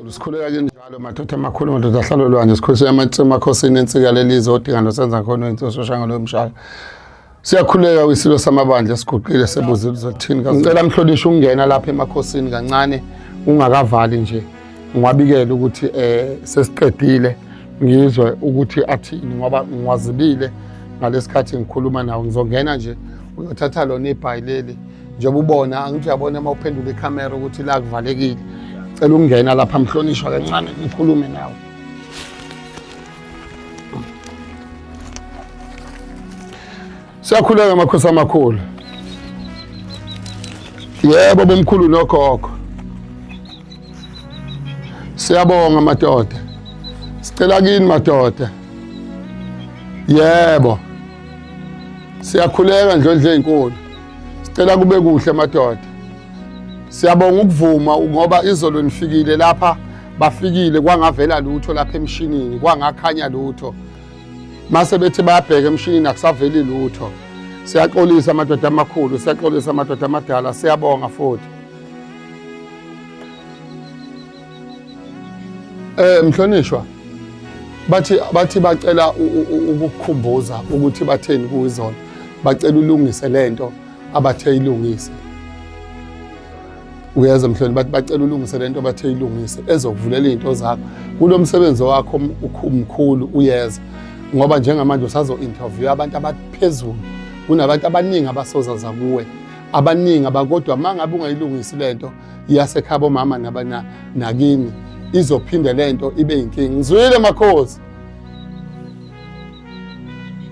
Sikhuleka kanjalo madoda amakhulu, madoda ahlala olwandle, sikhulise emakhosini ensika lelizwe odinga nosenza khona insoso shanga lomshaya. Siyakhuleka kwisilo samabandla esiguqile sebuzile uzothini. Ngicela mhlonishwa ukungena lapha emakhosini kancane ungakavali nje. Ngiwabikele ukuthi sesiqedile, ngizwe ukuthi athini ngoba ngiwazibile ngalesikhathi ngikhuluma nawo. Ngizongena nje uyothatha lona ibhayi leli njengoba ubona, angithi uyabona uma uphendula ikhamera ukuthi la kuvalekile. Cela ukungena lapha mhlonishwa kancane ngikhulume nawe. Siyakhuleka amakhosi amakhulu. Yebo bomkhulu nogogo. Siyabonga madoda. Sicela kini madoda. Yebo. Siyakhuleka ndlondle ezinkulu. Sicela kube kuhle madoda. Siyabonga ukuvuma ngoba izolo nifikile lapha, bafikile kwangavela lutho lapha emshinini, kwangakhanya lutho. Mase bethi bayabheka emshinini akusaveli lutho. Siyaxolisa madoda amakhulu, siyaxolisa madoda amadala, siyabonga futhi. Mhlonishwa, bathi bacela ukukukhumbuza ukuthi batheni kuyizona. Bacela ulungise lento abathe ilungise. Uyeza mhloni, bathi bacela ulungise lento abathe ilungise ezokuvulela izinto zakho. Kulo msebenzi wakho mkhulu uyeza. Ngoba njengamanje usazo interview abantu abaphezulu. Kunabantu abaningi abasozaza kuwe. Abaningi abakodwa mangabe ungayilungisi lento yasekhabo mama nabana nakini izophinde lento ibe inkinga. Ngizwile makhosi.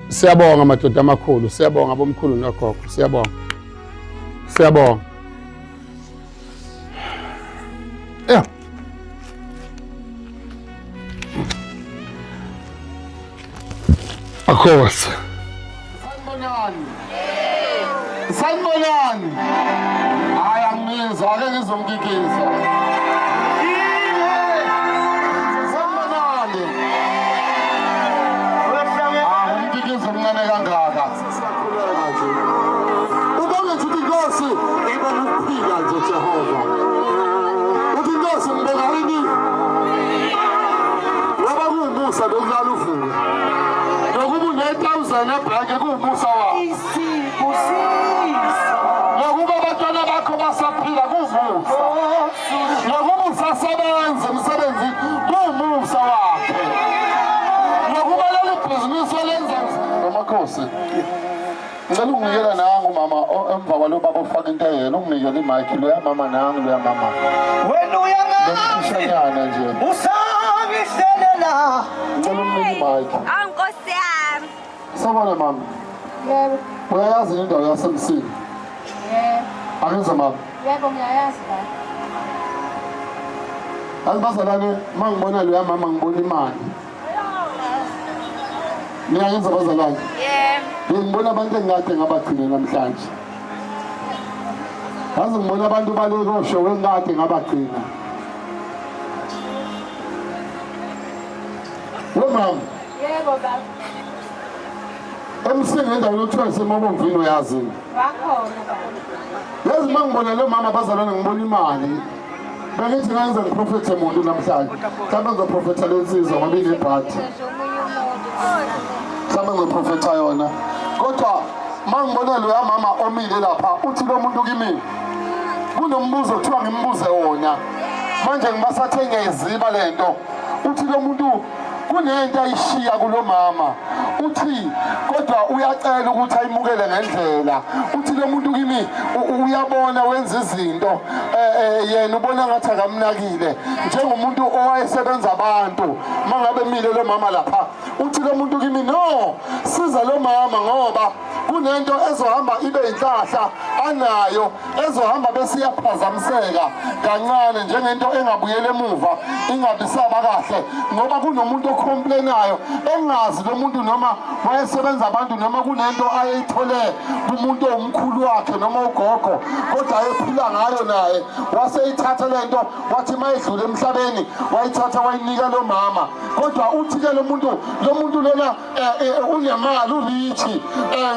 Siyabonga madoda amakhulu, siyabonga bomkhulu nogogo, siyabonga. Siyabonga. Yeah. Akhosi. Sanibonani. Sanibonani. Hayi angizwa, ake ngizomkikiza. Sanibonani. Ah, umkikizo omncane kangaka. Siyakhuleka nje. Ubonge nje uthi Nkosi, ngibonga ukuphila nje Jehova. Uthi Nkosi ngibonga ini? Ngoba kuwumusa lokulala uvuke. Nokuba une-thousand ebhenki kuwumusa wakho. Nokuba abantwana bakho basaphila kuwumusa. Nokuba usasebenza emsebenzini kuwumusa wakhe. Nokuba leli bhizinisi olenza amakhosi. Ngicela unginikela nangu mama emva kwalo baba ofaka into eyena unginikele imic loya mama nangu loya mama. Wena uyangazi Lomfishanyana nje. usangihlelela Ngicela umnike imic. Awu Nkosi yami. Sawubona mama. Yebo. Uyayazi indawo yaseMsini? Yebo. Angize mama. Yebo ngiyayazi baba. Yazi bazalwane uma ngibona loya mama ngibona imali. Niyangenza bazalwane? Yebo. Ngibona abantu engikade ngabagcina namhlanje. Yazi ngibona abantu balekosho wengikade ngabagcina. We mama. Yebo baba. Emsinga endaweni okuthiwa iseMabomvini uyazi. Wakhona baba. Yazi uma ngibona lo mama bazalwane ngibona imali. Bengithi ngenze ngiprofethe muntu namhlanje. Mhlawumbe ngizoprofetha le nsizwa ngoba inebhadi. Mhlawumbe ngizoprofetha yona. Kodwa uma ngibona loya mama omile lapha uthi lo muntu kimi kunombuzo kuthiwa ngimbuze wona. Manje ngibasathe ngiyayiziba lento. Uthi lo muntu kunento ayishiya kulo mama. Uthi kodwa uyacela ukuthi ayimukele ngendlela. Uthi lo muntu kimi uyabona wenza izinto yena ubona ngathi akamnakile njengomuntu owayesebenza abantu. Mangabe emile lo mama lapha uthi lo muntu kimi no siza lo mama ngoba kunento ezohamba ibe inhlahla anayo ezohamba bese iyaphazamiseka kancane njengento engabuyela emuva ingabisaba kahle ngoba kunomuntu ocomplainayo engazi lo muntu noma wayesebenza abantu noma kunento ayeyithole kumuntu owumkhulu wakhe noma ugogo kodwa ayephila ngayo naye waseyithatha lento wathi mayedlula emhlabeni wayithatha wayinika lo mama. Kodwa uthi ke lo muntu lona unemali urichi,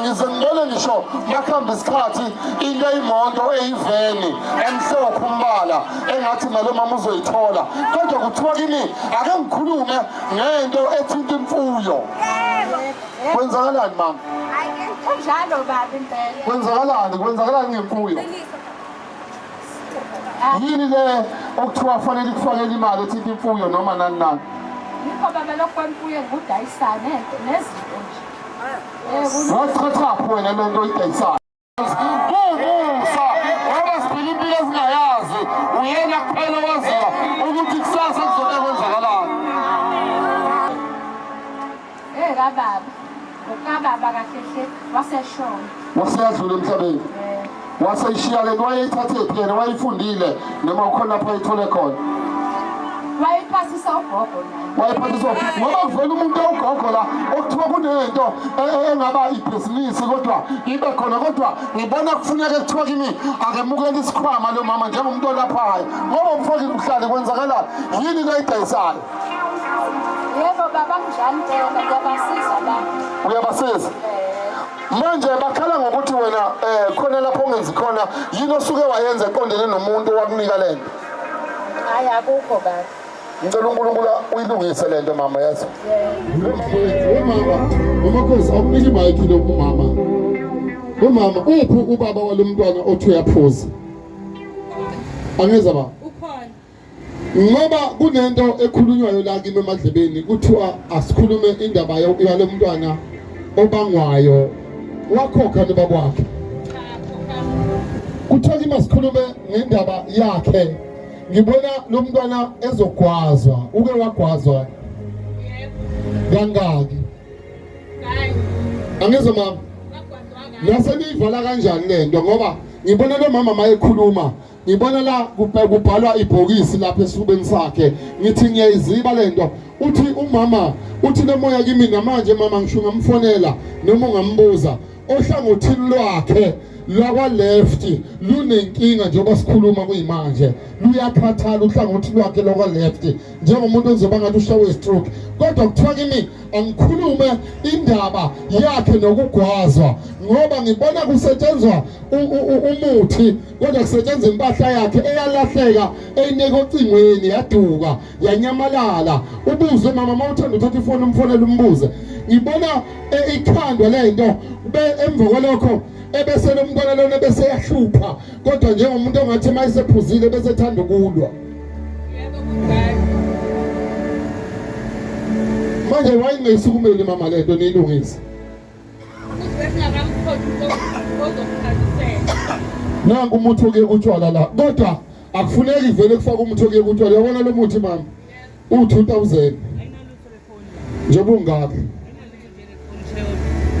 ngize ngibone ngisho makuhamba isikhathi into eyimoto eyiveni emhlophe umbala. engathi nalo mama uzoyithola kodwa kuthiwa kimi ake ngikhulume ngento ethinta imfuyo. Kwenzakalani mama? Kunjalo baba impela. Kwenzakalani? Kwenzakalani ngemfuyo? Yini le okuthiwa fanele ikufakele imali ethinta imfuyo noma nani nani? Yikho baba lokhu kwemfuyo ngudayisa nezinto nje. Wachachaphi wena le nto oyidayisayo? Kuwumusa ngoba siphila impilo esingayazi, uyena kuphela owaziyo ukuthi kusasa kuzobe kwenzakalani. Eh kababa, ukababa kahle hle waseshona. Waseyadlula emhlabeni. Waseyishiya le nto wayeyithathephi yena wayifundile noma ukhona lapho ayithole khona. Wayiphathisa ugogo naye. Wayephathiswa ngoba kuvela umuntu ewugogo la okuthiwa kunento engaba ibhizinisi kodwa ibe khona kodwa ngibona kufuneka kuthiwa kimi akemukele isikhwama lo mama njengomuntu olaphayo ngoba umfakile ubuhlali kwenzakalani yini le ayidayisayo. Yebo baba kunjani impela ngiyabasiza abantu. Uyabasiza? Manje bakhala ngokuthi wena eh khona lapho ongenzi khona yini osuke wayenza eqondene nomuntu owakunika lento. Hayi akukho baba. Ngicela uNkulunkulu uyilungise lento mama yazi. Umama, umakhosi awumniki imayikhi lo umama. Umama uphi ubaba walomntwana othi uyaphuza? Angeza baba. Ukhona. Ngoba kunento ekhulunywayo la kimi emadlebeni kuthiwa asikhulume indaba yalo mntwana obangwayo wakhokha nobaba wakhe. Kuthiwa kimi asikhulume ngendaba yakhe. Ngibona lo mntwana ezogwazwa, uke wagwazwa kangaki? Angizwa mama. Nase niyivala kanjani lento ngoba ngibona lo mama mayekhuluma ngibona la kubhalwa ibhokisi lapha esifubeni sakhe ngithi ngiyayiziba lento uthi umama uthi lomoya kimi namanje mama ngisho ungamfonela noma ungambuza ohlangothini lwakhe lwakwa left lunenkinga njengoba sikhuluma kuyimanje luyakhathala uhlangothi lwakhe lwakwa left njengomuntu ozoba ngathi ushawe stroke kodwa kuthiwa kimi angikhulume indaba yakhe nokugwazwa ngoba ngibona kusetshenzwa umuthi kodwa kusetshenzwa impahla yakhe eyalahleka eyineke ocingweni yaduka yanyamalala ubuze mama uma uthanda uthatha ifoni umfonele umbuze ngibona e, ikhandwa lento emva kwalokho ebese lo mntwana lona bese yahlupha kodwa njengomuntu ongathi uma esephuzile bese ethanda ukulwa manje wayengayisukumeli mama lento niyilungise nanku umuthi okuyeka utshwala la kodwa akufuneki vele kufaka umuthi okuyeka utshwala uyabona lo muthi mama uwu-2000 njengoba ungaka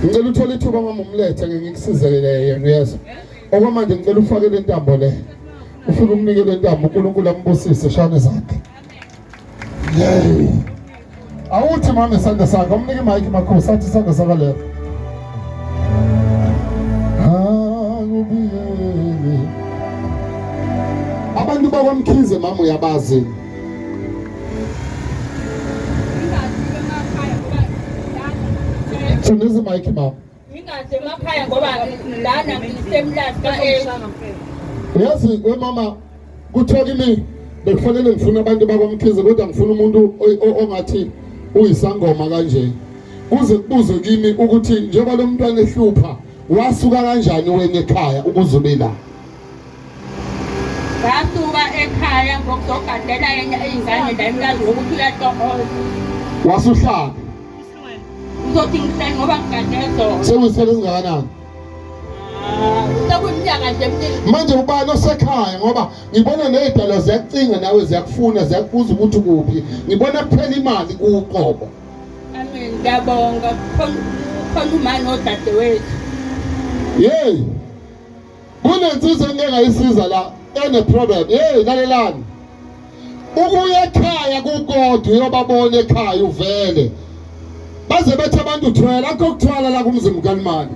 ngicela uthole ithuba mama umlethe ngeke ngikusizele yena uyezwa okwamanje ngicela ufake le ntambo le ufike umnike le ntambo uNkulunkulu ambusise shane zakhe yey awuthi mama isandla sakhe umnike imayiki makhosi athi isandla sakhe leyo abantu bakwamkhize mama uyabazi Thuneza imayikhi mama. Ngingazi emakhaya ngoba lana ngisemlazi ka-A. Uyazi we mama kuthiwa kimi bekufanele ngifune abantu bakwamkhize kodwa ngifuna umuntu ongathi uyisangoma kanje. Kuze kubuzwe kimi ukuthi njengoba lo mntwana ehlupha wasuka kanjani wena ekhaya ukuze ube la. Ngasuka ekhaya ngokuzogadela enye ingane la emlazi ngokuthi uyatohoza. Wasuhlala. Ngizothi ngihlale ngoba ngigade zona. Sekuyisikhathi esingakanani? Ah, sekuyiminyaka nje eminingi. Manje ubani osekhaya ngoba ngibona nezidalwa ziyakucinga nawe ziyakufuna ziyakubuza ukuthi kuphi. Ngibona kuphela imali kuqobo. Amen. Ngiyabonga. Khona khona umama nodadewethu. Yey. Kunensizwa engike ngayisiza la ene problem. Hey lalelani. Ukuya ekhaya kukodwa uyobabona ekhaya uvele. Baze bethi abantu thwela akukho kuthwala la kumzimba kalimali.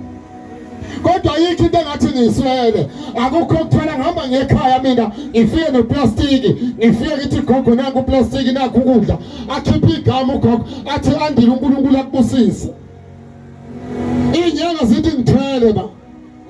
Kodwa ayikho into engathi ngiyiswele. Akukho kuthwala ngihamba ngekhaya mina ngifike noplastiki ngifike ngithi gogo nanku uplastiki nakhu ukudla. Akhiphe igama ugogo athi andile uNkulunkulu akubusise. Inyanga zithi ngithwele ba.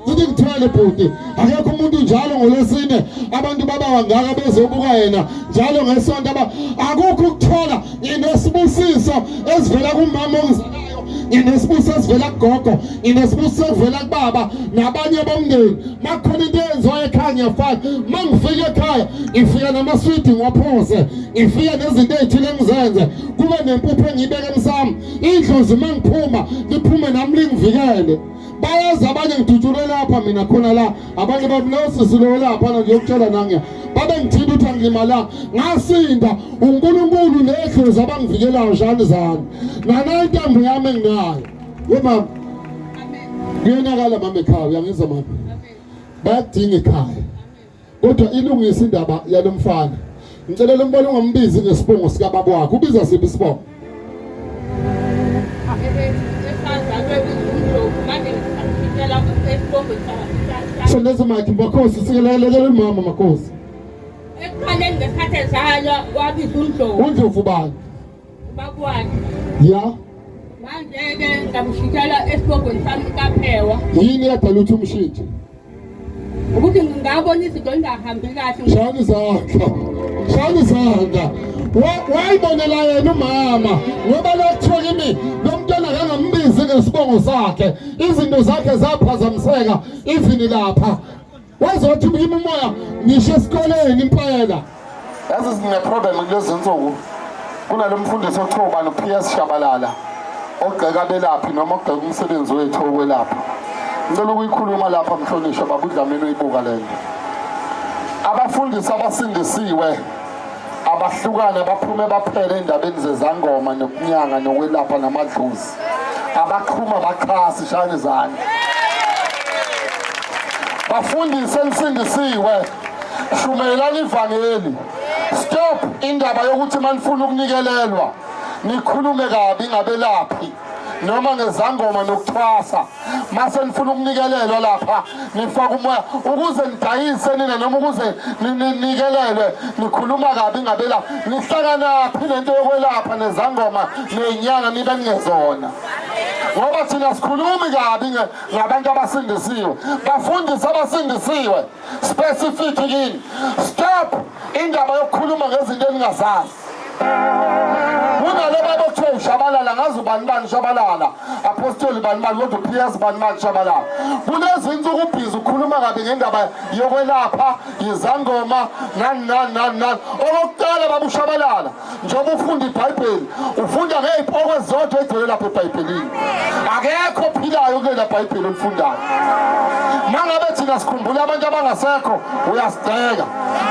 Ngithi ngithwele bhuti, akekho umuntu njalo ngolwesine abantu baba kangaka bezobuka yena njalo ngesonto aba akukho ukuthola. Nginesibusiso esivela kumama ongizalayo, nginesibusiso esivela kugogo, nginesibusiso esivela kubaba nabanye bomndeni. Makukhona into eyenziwayo ekhaya ngiyafaka. Uma ngifika ekhaya ngifika namaswidi ngiwaphose, ngifika nezinto ey'thile engizenze, kube nempuphu engiyibeke emsamo. Idlozi uma ngiphuma liphume nami lingivikele. Bayazi abanye ngidutshulwe lapha mina khona la, abanye bathi lo sisi lo lapha ngiyokutshela nangiya babe ngithinta ukuthi angilimalanga, ngasinda. uNkulunkulu nedlozi abangivikelayo shani zami nana intambo yami enginayo. We mama, kuyonakala mama ekhaya, uyangizwa mama? Bayakudinga ekhaya, kodwa ilungise indaba yalo mfana. Ngicela lo mfana ungambizi ngesibongo sikababa wakhe. Ubiza siphi isibongo? Sondeza mic makhosi, sikelelekele umama makhosi. Ekuqaleni ngesikhathi ezalwa wabiza uNdlovu. UNdlovu bani? Ubaba wakhe. Ya. Manje-ke ngamshintshela esibongweni sami kaPhewa. Yini yadala ukuthi umshintshe? Ukuthi ngingabona izinto ingahambi kahle. Shani izandla. Shani izandla. Wayibonela yena umama ngoba la kuthiwa kimi lo mntwana akangambizi ngesibongo sakhe, izinto zakhe zaphazamiseka even lapha wazothi kimi umoya ngisho esikoleni impela. Yazi sine-problem kulezi nsuku, kunalo mfundisi okuthiwa ubani, u-PS Shabalala, ogxeka abelaphi noma ogxeka umsebenzi wethu wokwelapha. Ngicela ukuyikhuluma lapha mhlonishwa baba uDlamini, uyibuka le nto. Abafundisi abasindisiwe abahlukane baphume baphele endabeni zezangoma nokunyanga nokwelapha namadlozi, abaqhuma baxhasi shayani izandla. Bafundisi enisindisiwe, shumayelani ivangeli. Stop indaba yokuthi manifuna ukunikelelwa nikhulume kabi ngabelaphi noma ngezangoma nokuthwasa. Mase nifuna ukunikelelwa lapha nifaka umoya ukuze nidayise nina noma ukuze ninikelelwe, nikhuluma kabi ngabelaphi. Nihlanganaphi nento yokwelapha nezangoma ney'nyanga nibe ningezona? Ngoba thina sikhulumi kabi ngabantu abasindisiwe. Bafundisi abasindisiwe specific kini, stop indaba yokukhuluma ngezinto eningazazi. Kunalo baba okuthiwa uShabalala, ngazi ubani bani Shabalala, apostoli bani bani, kodwa uPS bani bani Shabalala. Kulezi insuku ubhizi ukhuluma kabi ngendaba yokwelapha izangoma nani nani nani nani. Okokuqala baba uShabalala, njengoba ufunda iBhayibheli ufunda ngey'poko ezodwa egcwele lapha eBhayibhelini. Akekho ophilayo kulela Bhayibheli olifundayo. Mangabe thina sikhumbula abantu abangasekho uyasigxeka,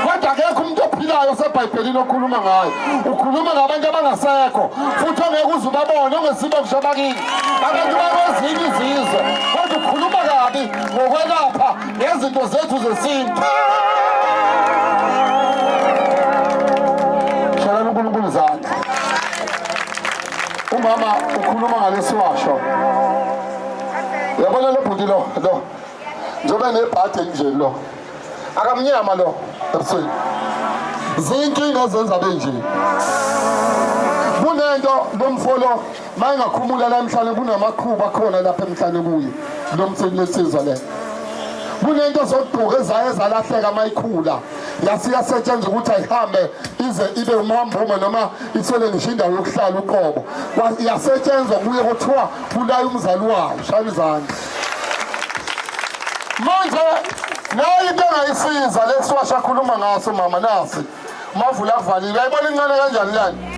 kodwa akekho umuntu ophilayo oseBhayibhelini okhuluma ngayo. Ukhuluma ngabantu abangasekho futhi ongeke uze ubabone, ongesibo ngisho abakini, abantu bakwezinye izizwe, kodwa ukhuluma kabi ngokwelapha ngezinto zethu zesintu. Shalani uNkulunkulu izandla. Umama ukhuluma ngalesiwasho. Uyabona lo bhuti lo lo njengoba nebhadi nje lo akamnyama lo ebusweni, zinkinga ezenza benje. Kunento lo mfolo mayingakhumula la emhlane, kunamaqhubu akhona lapha emhlane kuye lo mseni lesizwa le. Kunento zokugqoka ezaye zalahleka mayikhula, yasiyasetshenzwa ukuthi ayihambe ize ibe umhambume noma ithole ngisho indawo yokuhlala uqobo. Yasetshenzwa kuye kuthiwa kulaya umzali wayo. Shayela izandla. Manje nayo into engayisiza lesiwasha akhuluma ngaso mama, nasi mavula avalile, ayibona incane kanjani lani.